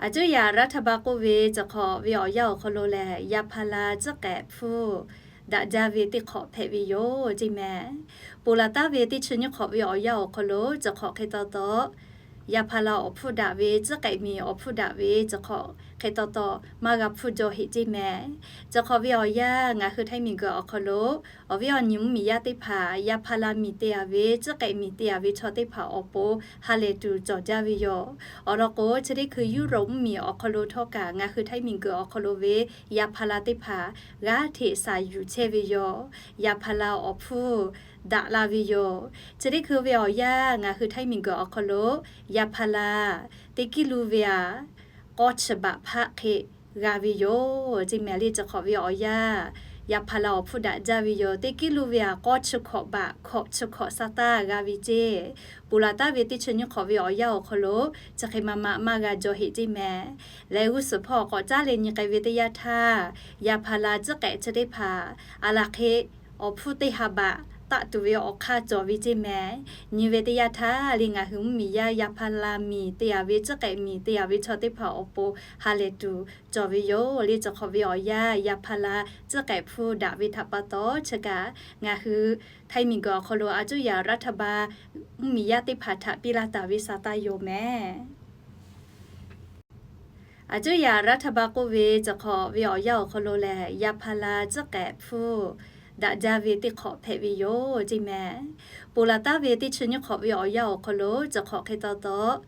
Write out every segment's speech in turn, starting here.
Aˬ cuˉ yaꞈ รัฐบาล k'oˆ ve, chi hk'awꞈ ve awˬ yanˇ awˬ hk'aw lo lehˬ, yaˇ hpaˍ la tcuhˉ k'ehꞈ hpfuhˇ daꞈ jaˇ ve teˇ hk'awꞈ hpehꞈ ve yoˬ ceˇ mehˍ. Ponˬ laˬ taˉ ve teˇ chi nyiˇ hk'awꞈ ve awˬ yanˇ awˬ hk'aw lo, chi hk'awꞈ hk'e taw taw, yaˇ hpaˍ la awˬ hpfuhˇ daꞈ ve, tcuhˉ k'ehꞈ miˬ awˬ hpfuhˇ daꞈ ve, chi hk'awꞈ hk'e taw taw maˇ g'a hpfuhˇ jaw heꞈ ceˇ mehˍ. Chi hk'awꞈ ve awˬ yanˇ ngaˬ hui htaiˇ miˬ guiˬ awˬ hk'aw lo, awˬ viˉ awˬ nyi mvuhˇmiˬ yaˇ teˇ hpaˍ yaˇ hpaˍ la miˬ te-a ve, tcuhˉ k'ehꞈ miˬ te-a ve chaw teˇ hpaˍ awˬ pon ha lehˬ tuˬ cawˬ jaˇ ve yoˬ. Awˬ lawn k'o, chi teˇ hkui Europe mvuhˇmiˬ awˬ hk'aw lo htawˇ kaꞈ ngaˬ hui htaiˇ miˬ guiˬ awˬ hk'aw lo ve yaˇ hpaˍ la teˇ hpaˍ g'aˇ hteꞈ shaˍ yuˬ chehˇ ve yoˬ. Yaˇ hpaˍ la awˬ hpfuhˇ daꞈ la ve yoˬ. Chi teˇ hkui ve awˬ yanˇ ngaˬ hui htaiˇ miˬ guiˬ awˬ hk'aw lo yaˇ hpaˍ la teˇ kiˉ lu ve-a, k'awˇ chi baꞈ hpaˆ hk'e g'a ve yoˬ ceˇ mehˍ le. Chi hk'awꞈ ve awˬ yanˇ yaˇ hpaˍ la awˬ hpfuhˇ daꞈ jaˇ ve yoˬ. Teˇ kiˉ lu ve-a, k'awˇ chi hkawꞈ baꞈ hkawꞈ chi hkawꞈ sa taˇ g'a ve ceˇ. Ponˬ laˬ taˉ ve teˇ chi nyiˇ hk'awꞈ ve awˬ yanˇ awˬ hk'aw lo, chi hk'e ma ma maˇ g'a jaw heꞈ ceˇ mehˍ. Leh g'uˇ suhˍ hpawˇ k'awꞈ caˉ leh nyi k'ai ve teˇ yanˇ htaˇ, yaˇ hpaˍ la tcuhˉ k'ehꞈ chi teˇ hpaˍ a laˬ hk'e awˬ hpfuhˇ teˇ ha baꞈ taˆ tuˬ ve awˬ hk'aˇ cawˬ ve ceˇ mehˍ. Nyi ve teˇ yanˇ htaˇ le, ngaˬ hui mvuhˇmiˬ yaˇ yaˇ hpaˍ la miˬ te-a ve, tcuhˉ k'ehꞈ miˬ te-a ve chaw teˇ hpaˍ awˬ pon ha lehˬ tuˬ cawˬ ve yoˬ le. Chi hk'awꞈ ve awˬ yanˇ yaˇ hpaˍ la tcuhˉ k'ehꞈ hpfuhˇ daꞈ ve htaꞈ pa taw, chi kaꞈ ngaˬ hui htaiˇ miˬ guiˬ awˬ hk'aw lo aˬ cuˉ yaꞈ รัฐบาล mvuhˇmiˬ yaˇ teˇ hpaˍ htaꞈ piˇ laˇ taˍ ve sa taˇ yoˬ mehˍ. Aˬ cuˉ yaꞈ รัฐบาล k'oˆ ve, chi hk'awꞈ ve awˬ yanˇ awˬ hk'aw lo lehˬ, yaˇ hpaˍ la tcuhˉ k'ehꞈ hpfuhˇ daꞈ jaˇ ve teˇ hk'awꞈ hpehꞈ ve yoˬ ceˇ mehˍ. Ponˬ laˬ taˉ ve teˇ chi nyiˇ hk'awꞈ ve awˬ yanˇ awˬ hk'aw lo, chi hk'awꞈ hk'e taw taw,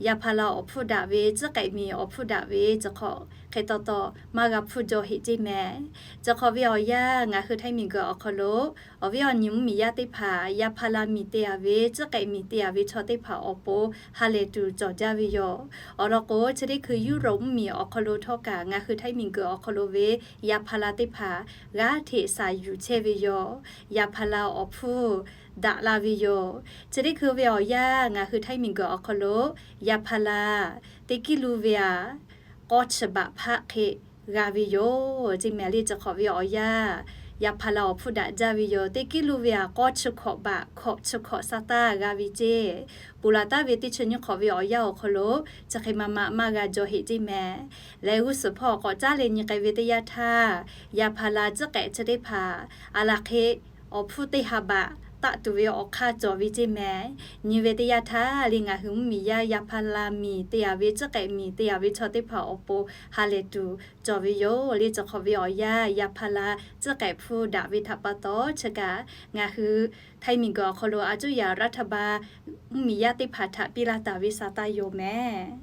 yaˇ hpaˍ la awˬ hpfuhˇ daꞈ ve, tcuhˉ k'ehꞈ miˬ awˬ hpfuhˇ daꞈ ve, chi hk'awꞈ hk'e taw taw maˇ g'a hpfuhˇ jaw heꞈ ceˇ mehˍ. Chi hk'awꞈ ve awˬ yanˇ ngaˬ hui htaiˇ miˬ guiˬ awˬ hk'aw lo, awˬ viˉ awˬ nyi mvuhˇmiˬ yaˇ teˇ hpaˍ yaˇ hpaˍ la miˬ te-a ve, tcuhˉ k'ehꞈ miˬ te-a ve chaw teˇ hpaˍ awˬ pon ha lehˬ tuˬ cawˬ jaˇ ve yoˬ. Awˬ lawn k'o, chi teˇ hkui Europe mvuhˇmiˬ awˬ hk'aw lo htawˇ kaꞈ ngaˬ hui htaiˇ miˬ guiˬ awˬ hk'aw lo ve yaˇ hpaˍ la teˇ hpaˍ g'aˇ hteꞈ shaˍ yuˬ chehˇ ve yoˬ. Yaˇ hpaˍ la awˬ hpfuhˇ daꞈ la ve yoˬ. Chi teˇ hkui ve awˬ yanˇ ngaˬ hui htaiˇ miˬ guiˬ awˬ hk'aw lo yaˇ hpaˍ la teˇ kiˉ lu ve-a, k'awˇ chi baꞈ hpaˆ hk'e g'a ve yoˬ ceˇ mehˍ le. Chi hk'awꞈ ve awˬ yanˇ yaˇ hpaˍ la awˬ hpfuhˇ daꞈ jaˇ ve yoˬ. Teˇ kiˉ lu ve-a, k'awˇ chi hkawꞈ baꞈ hkawꞈ chi hkawꞈ sa taˇ g'a ve ceˇ. Ponˬ laˬ taˉ ve teˇ chi nyiˇ hk'awꞈ ve awˬ yanˇ awˬ hk'aw lo, chi hk'e ma ma maˇ g'a jaw heꞈ ceˇ mehˍ. Leh g'uˇ suhˍ hpawˇ k'awꞈ caˉ leh nyi k'ai ve teˇ yanˇ htaˇ, yaˇ hpaˍ la tcuhˉ k'ehꞈ chi teˇ hpaˍ a laˬ hk'e awˬ hpfuhˇ teˇ ha baꞈ taˆ tuˬ ve awˬ hk'aˇ cawˬ ve ceˇ mehˍ. Nyi ve teˇ yanˇ htaˇ le, ngaˬ hui mvuhˇmiˬ yaˇ yaˇ hpaˍ la miˬ te-a ve, tcuhˉ k'ehꞈ miˬ te-a ve chaw teˇ hpaˍ awˬ pon ha lehˬ tuˬ cawˬ ve yoˬ le. Chi hk'awꞈ ve awˬ yanˇ yaˇ hpaˍ la tcuhˉ k'ehꞈ hpfuhˇ daꞈ ve htaꞈ pa taw, chi kaꞈ ngaˬ hui htaiˇ miˬ guiˬ awˬ hk'aw lo aˬ cuˉ yaꞈ รัฐบาล mvuhˇmiˬ yaˇ teˇ hpaˍ htaꞈ piˇ laˇ taˍ ve sa taˇ yoˬ mehˍ.